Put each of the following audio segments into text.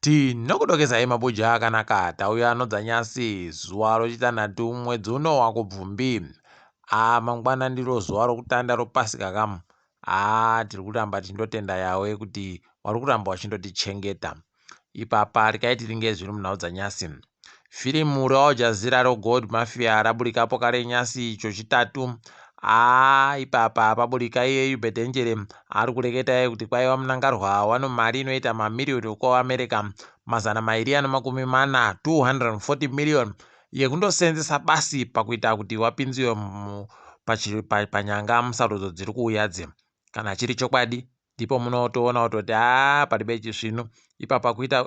Tinokudokezai mabuja akanaka tauya nodzanyasi zuva rochitanhatu mwedzi uno wakubvumbi. Haa mangwana ndiro zuva rokutanda ropasika kamu. Haa tiri kuramba tichindotenda Yawe kuti wari kuramba wachindotichengeta. Ipapa regai tiringe zviri munhau dzanyasi. Firimu reAl Jazeera roGold Mafia raburikapo kare nyasi Chochitatu. Haa ipapa paburika iye Uebert Angel ari kureketa iye kuti kwaiva Mnangarwa wano mari inoita mamiriyoni okuAmerica 240, 240 million, yekundosenzesa basi pakuita kuti wapinziwe panyanga musarudzo dziri kuuya dzi. Kana chiri chokwadi ndipo munotoona kutoti haa paribe chisvinu ipapa kuita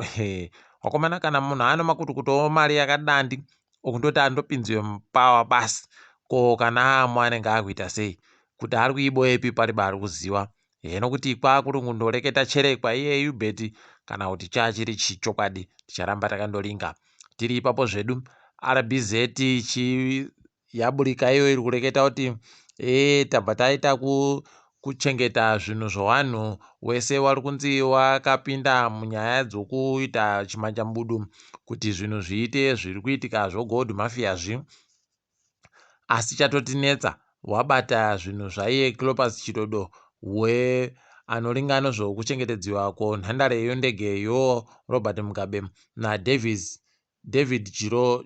wakomana kana munhu ano makutukutowo mari yakadandi okundoti andopinziwe mupawa basi ko kana aamo anenge akuita sei kuti ari kuiboepi paribe ari kuziwa heno kuti kwakuri kundoreketa cherekwa iye Ubert kana kuti chachiri chichokwadi ticharamba takandolinga tiri ipapo zvedu. RBZ chi yaburika iyo iri kureketa kuti ee tabva taita kuchengeta zvinhu zvewanhu wese wari kunzi wakapinda munyaya dzokuita chimanjambudu kuti zvinhu zviite zviri kuitika zvogold mafia zvi asi chatotinetsa wabata zvinhu zvaiye Cleopas Chidodo we anoringa nezvokuchengetedziwa konhandare yondege yo Robert Mugabe naDavis David Chiro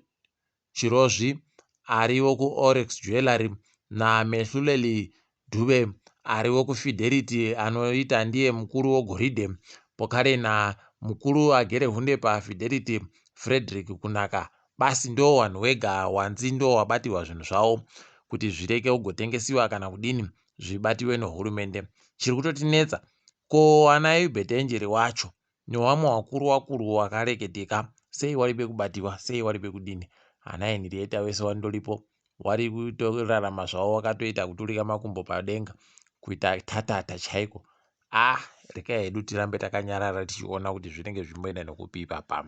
Chirozvi ari wekuOryx Jewellery naMehluleli Dube ari wekuFidelity anoita ndiye mukuru wegoridhe pokare namukuru agere hunde paFidelity Frederick Kunaka basi ndo wanhu wega wanzi ndo wabatiwa zvinhu zvavo kuti zvireke kugotengesiwa kana kudini zvibatiwe nehurumende. Chiri kutotinetsa ko ana Uebert Angel wacho newamwe wakuru wakuru wakareketeka sei waribe kubatiwa sei waribe kudini ana Henrietta wese wandoripo wari kutorarama zvavo wakatoita kuturika makumbo padenga kuita tatata chaiko ah rekai hedu tirambe takanyarara tichiona kuti zvinenge zvimboenda nekupi ipapa.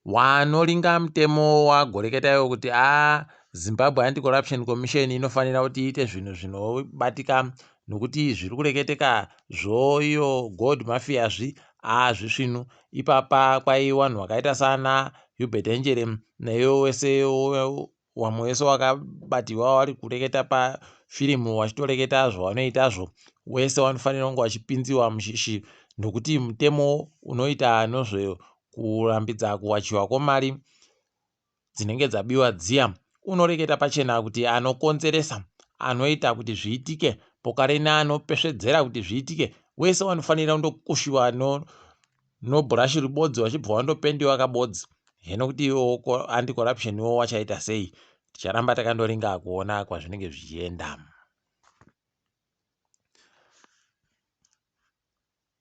Wanoringa mutemo wagoreketaiwo kuti a Zimbabwe Anti-Corruption Commission inofanira kuti iite zvinhu zvinobatika nokuti zviri kureketeka zvoiyo gold mafia zvi azvisvinu ipapa kwai vanhu vakaita sana Hubert Angel neiwo wese wamwe wese wakabatiwa wari kureketa pafirimu wachitoreketa zvawanoitazvo wese wanofanira kunge wachipinziwa mushishi nokuti mutemo unoita nozvekurambidza kuwachiwa kwemari dzinenge dzabiwa dziya unoreketa pachena kuti anokonzeresa anoita kuti zviitike pokare neanopesvedzera kuti zviitike wese wanofanira kundokushiwa nobhurashi ribodzi wachibva wandopendiwa kabodzi heno kuti iwo anti-corruption iwo wachaita sei ticharamba takandoringa kuona kwazvinenge zvichienda.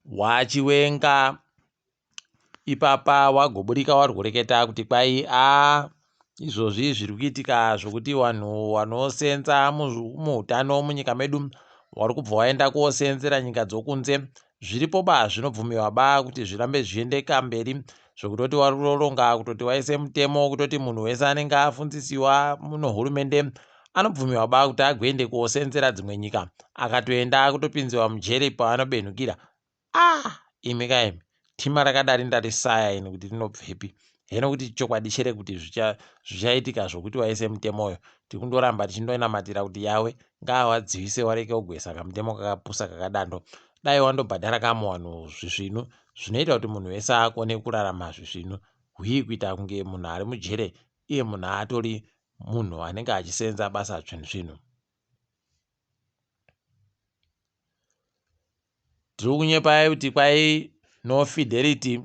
Wachiwenga ipapa wagoburika warikureketa kuti kwai a izvozvi zviri kuitika zvokuti vanhu vanosenza muutano munyika medu vari kubva vaenda kosenzera nyika dzokunze zviripo ba zvinobvumiwa ba kuti zvirambe zvichiendeka mberi zvekutoti vari kutoronga kutoti waise mutemo kutoti munhu wese anenge afundzisiwa nohurumende anobvumiwa ba kuti agoende kosenzera dzimwe nyika akatoenda akutopinziwa mujeri paanobenhukira ah imi kaimi tima rakadari ndarisaya ini kuti rinobvepi heno kuti chokwadi chere kuti zvichaitika zvokuti waise mutemoyo tikundoramba tichindonamatira kuti yawe ngaawadzivise wareke kugwesa kamutemo kakapusa kakadando dai wandobhadhara kamu wanhu zvisvinu zvinoita kuti munhu wese akone kurarama zvisvinu hwii kuita kunge munhu ari mujere iye munhu atori munhu anenge achisenza basa zvinhu tiri kunyepai kuti kwai no fidelity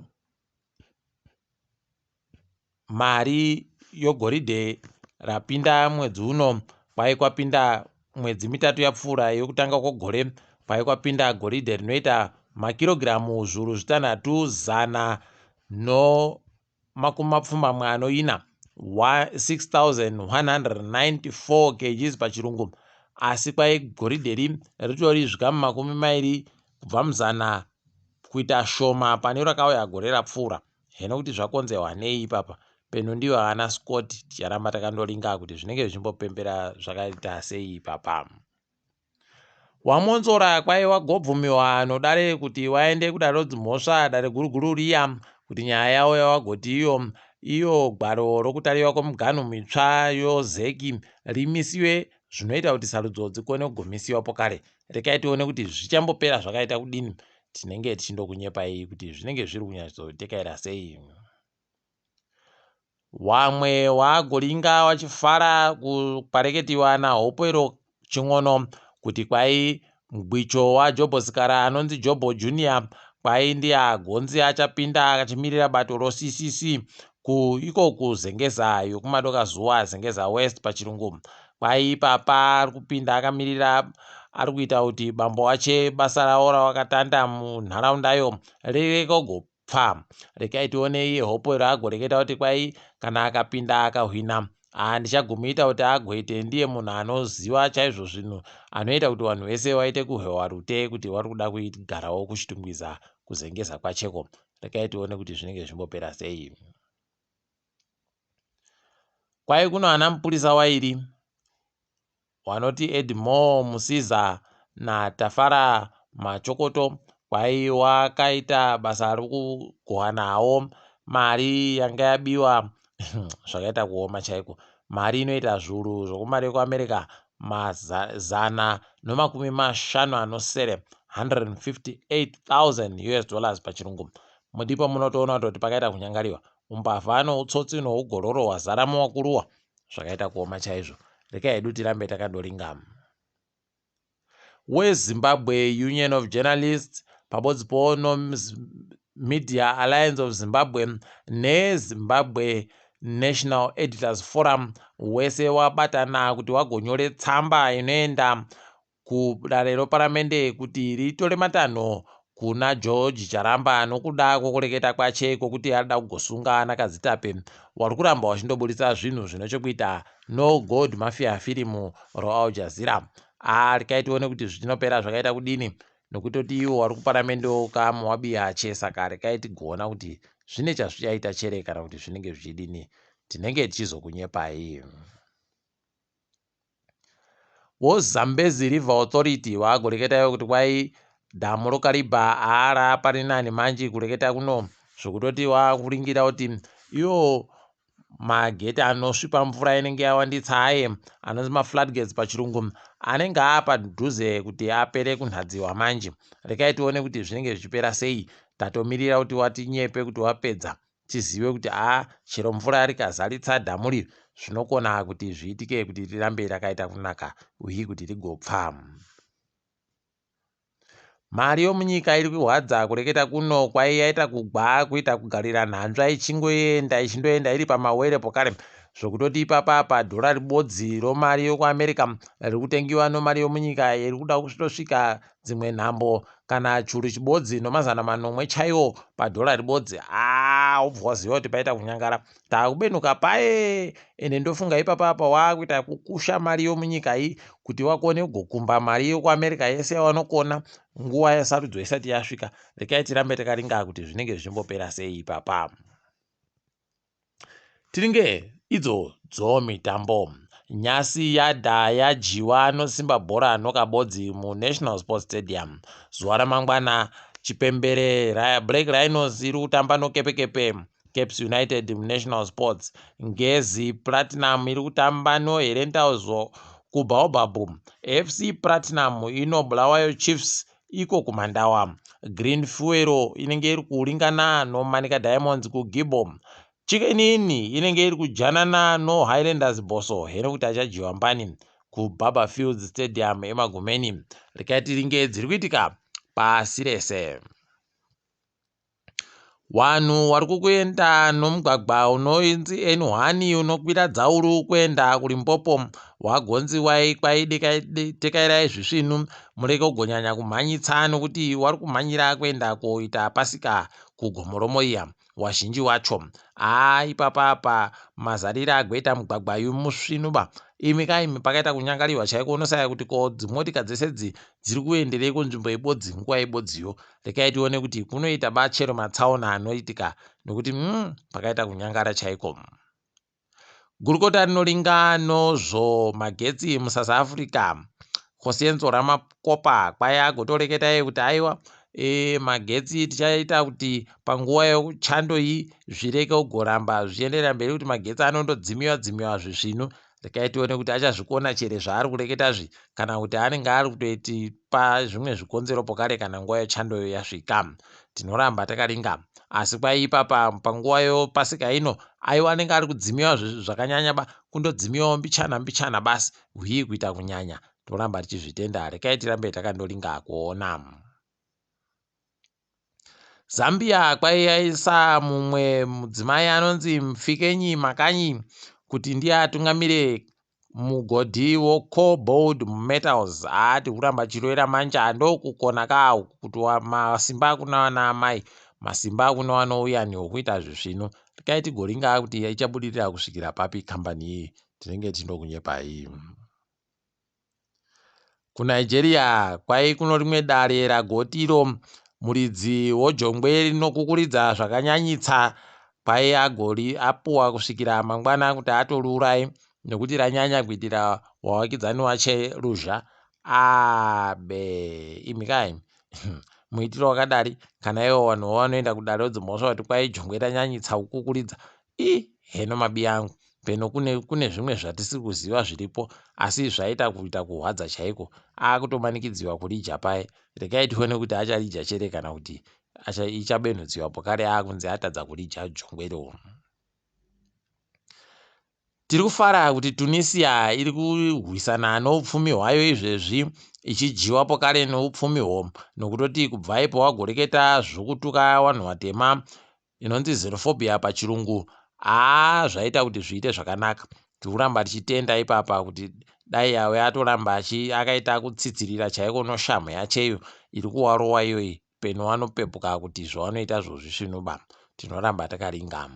mari yogoridhe rapinda mwedzi uno kwai kwapinda mwedzi mitatu yapfuura yokutanga kwegore kwai kwapinda goridhe rinoita makirogiramu 6100 no 94 6194 kgs pachirungu asi kwai goridhe ri ritori zvikamu 20 kubva muzana kuita shoma pane rakauya gore rapfuura heno kuti zvakonzerwa nei ipapa peno ndiyo ana Scott ticharamba takandoringa kuti zvinenge zvichimbopembera zvakaita sei ipapa. WaMwonzora kwai wagobvumiwa nodare kuti waende kudare rodzimhosva dare guru guru riya kuti nyaya yawo yawagoti iyo iyo gwaro rokutariwa kwemiganhu mitsva yoZEC rimisiwe zvinoita kuti sarudzo dzikone kugomisiwa pokare. Rekai tione kuti zvichambopera zvakaita kudini. Tinenge tichindokunyepai kuti zvinenge zviri kunyatsotekaira sei. Wamwe wagoringa wachifara kupareketiwa naHopewell Chin'ono kuti kwai mugwicho waJobho Sikara anonzi Jobho Junior kwai ndiye agonzi achapinda achimirira bato roCCC ku iko kuZengeza yokumadokazuva Zengeza West pachirungu kwai ipapa ari kupinda akamirira ari kuita kuti bambo wache basa ravo rawakatanda munharaundayo rirege pfa. Rekai tione iye Hopewell agoreketa kuti kwai kana akapinda akahwina handichagomuita kuti agoite ndiye munhu anoziva chaizvo zvinhu anoita kuti vanhu vese vaite kuhwewa rute kuti vari kuda kugarawo kuChitungwiza kuZengeza kwacheko. Rekai tione kuti zvinenge zvimbopera sei. Kwai kuno ana mupurisa wairi Wanoti Edmore Musiza na Tafara Machokoto kwai wakaita basa rokugohanawo mari yanga yabiwa zvakaita kuoma chaiko mari inoita zvuru zvokumari yekuAmerica mazana nomakumi mashanu anosere 158,000 US dollars pachirungu mudipo munotoona kutoti pakaita kunyangariwa umbavha noutsotsi nougororo hwazara muwakuruwa Zvakaita kuoma chaizvo. Rekai hedu tirambe takandoringa. WeZimbabwe Union of Journalists pabodzi po noMedia Alliance of Zimbabwe neZimbabwe National Editors Forum wese wabatana kuti wagonyore tsamba inoenda kudare roparamende kuti ritore matanho kuna George Charamba nokuda kwokureketa kwache kwokuti arida kugosunga anaKadzitape wari kuramba wachindoburitsa zvinhu zvine chokuita no Gold Mafia firimu roAl Jazeera. Ah, rekai tione kuti zvinopera zvakaita kudini nokutoti iwo wari kuparamendewo kamuwabiya che saka rekai tigoona kuti zvine chazvichaita chere kana kuti zvinenge zvichidini tinenge tichizokunyepai. VoZambezi River Authority vakureketa ivo kuti kwai dhamu roKariba haa raaparinani manji kureketa kuno zvekutoti vakuringira kuti iwo mageti anosvipa mvura inenge yawanditsa aye anonzi mafloodgates pachirungu anenge aapadhuze kuti apere kunhadziwa manje rekai tione kuti zvinenge zvichipera sei tatomirira kuti watinyepe kuti wapedza tizive kuti haa chero mvura rikazaritsa dhamu iri zvinokona kuti zviitike kuti rirambe rakaita kunaka uye kuti rigopfa. Mari yomunyika iri kuhwadza kureketa kuno kwai yaita kugwa kuita kugarira nhanzva ichingoenda ichindoenda iri pamawere pokare zvokutoti ipapa apa dhora ribodzi romari yokuAmerica riri kutengiwa nomari yomunyika iri kuda kutosvika dzimwe nhambo kana churu chibodzi nomazana manomwe chaiwo padhora ribodzi haa wobva waziva kuti paita kunyangara takubenuka paye ende ndofunga ipapa apa wakuita kukusha mari yomunyika iyi kuti wakone kugokumba mari yokuamerica yese yawanokona nguva yasarudzo isati yasvika rekai tirambe takaringa kuti zvinenge zvichimbopera sei ipapa Tiringe idzo dzomitambo. Nyasi yadha yadyiwa noSimba Bhora noKabodzi muNational Sports Stadium. Zuva ramangwana chipembere Black Rhinos iri kutamba noKepekepe Caps United muNational Sports. Ngezi Platinum iri kutamba noHerentals kuBaobab. FC Platinum ino Bulawayo Chiefs iko kuMandawa. Green Fuel inenge iri kuringana noManica Diamonds kuGibbo. Chicken Inn inenge iri kujanana noHighlanders Bosso heno kuti achadyiwa mbani kuBarbourfields Stadium eMagumeni. Rekai tiringe dziri kuitika pasi rese. Wanhu wari kukuenda nomugwagwa unonzi N1 unokwira Dzauru kuenda kuLimpopo wagonzi wai kwai tekairai zvisvinu murege kugonyanya kumhanyitsa nokuti wari kumhanyira kuenda koita pasika kugomo roMoria wazhinji wacho haa ipapa apa mazarira agoita mugwagwa yu musvinu ba imi ka imi pakaita kunyangariwa chaiko unosaya kuti ko dzimotika dzese dzi dziri kuenderei kunzvimbo ibodzi nguva ibodziyo Rekai tione kuti kunoita ba chero matsaona anoitika nokuti umm pakaita kunyangara chaiko. Gurukota rinoringa nozvo magetsi muSouth Africa Kgosientso Ramakopa kwai agotoreketa iye kuti aiwa e, magetsi tichaita kuti panguva yochando iyi zvireke kugoramba zvichienderera mberi kuti magetsi anondodzimiwa dzimiwa zvisvinu. Rekai tione kuti achazvikona chere zvaari kureketazvi kana kuti anenge ari kutoitipa zvimwe zvikonzero pokare kana nguva yechandoyo yasvika. Tinoramba takaringa. Asi kwai ipapa panguva yopasika ino aiwa anenge ari kudzimiwa zvakanyanya ba kundodzimiwawo mbichana mbichana basi hwii kuita kunyanya. Toramba tichizvitenda rekai tirambe takandoringa kuona. Zambia kwai yaisa mumwe mudzimai anonzi Mfikenyi Makanyi kuti ndiye atungamire mugodhi woCobold Metals. Haa tikuramba tichirovera manja ndokukona ka kuti masimba akuna vana amai masimba akuna vanouya newokuita zvisvinu. Rekai tigoringa kuti ichabudirira kusvikira papi kambani iyi tinenge tindokunyepai. KuNigeria kwai kuno rimwe dare ragotiro muridzi wojongwe rinokukuridza zvakanyanyitsa kwai agori apuwa kusvikira mangwana kuti atoriuraye nekuti ranyanya kuitira wavakidzani wache ruzha abe imi kai muitiro wakadari kana ivo vanhu vanoenda kudare vodzimhosva kuti kwai jongwe ranyanyitsa kukukuridza Ii heno mabiyangu peno kune kune zvimwe zvatisiri kuziva zviripo asi zvaita kuita kuhwadza chaiko akutomanikidziwa kurija paye regai tione kuti acharija chere kana kuti ichabenhudziwa pokare akunzi atadza kurija jongwe iro. Tiri kufara kuti Tunisia iri kurwisana noupfumi hwayo izvezvi ichidyiwa pokare noupfumihwo nokutoti kubva ipo wagoreketa zvokutuka vanhu vatema inonzi xenophobia pachirungu haa zvaita kuti zviite zvakanaka tiri kuramba tichitenda ipapa kuti dai yave atoramba akaita kutsitsirira chaiko noshamhu yacheyo iri kuwarowa iyoyi peno wanopepuka kuti zvawanoita zvozvisvinuba tinoramba takaringa.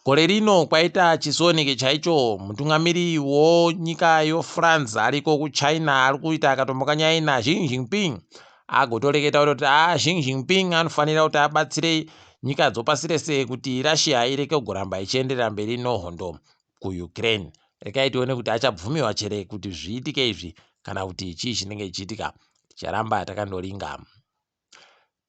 Gore rino kwaita chisioneke chaicho mutungamiri wonyika yoFrance ariko kuChina ari kuita akatomboka nyaya naXi Jinping agotoreketa kutoti a Xi Jinping anofanira kuti abatsire nyika dzopasi rese kuti Russia ireke kugoramba ichienderera mberi nohondo kuUkraine. Rekai tione kuti achabvumiwa chere kuti zviitike izvi kana kuti chii chinenge chichiitika. Ticharamba takandoringa.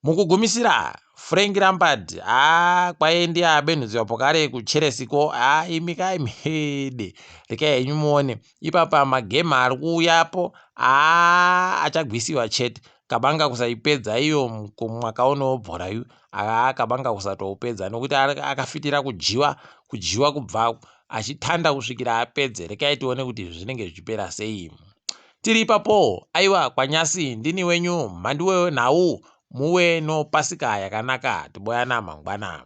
Mukugumisira, Frank Lampard haa kwaye ndiye abenhudziwa pokare kuChelsea ko haa imi ka imi hede rekai henyu muone ipapa magame ari kuuyapo haa achagwisiwa chete kabanga kusaipedza iyo mwaka uno wobhora yu haa kabanga kusatoupedza nokuti akafitira kudyiwa kudyiwa kubva achitanda kusvikira apedze rekai tione kuti zvinenge zvichipera sei. Tiri ipapo aiwa kwanyasi ndini wenyu mhanduwe wenhau muwe no pasika yakanaka tiboyana mangwana.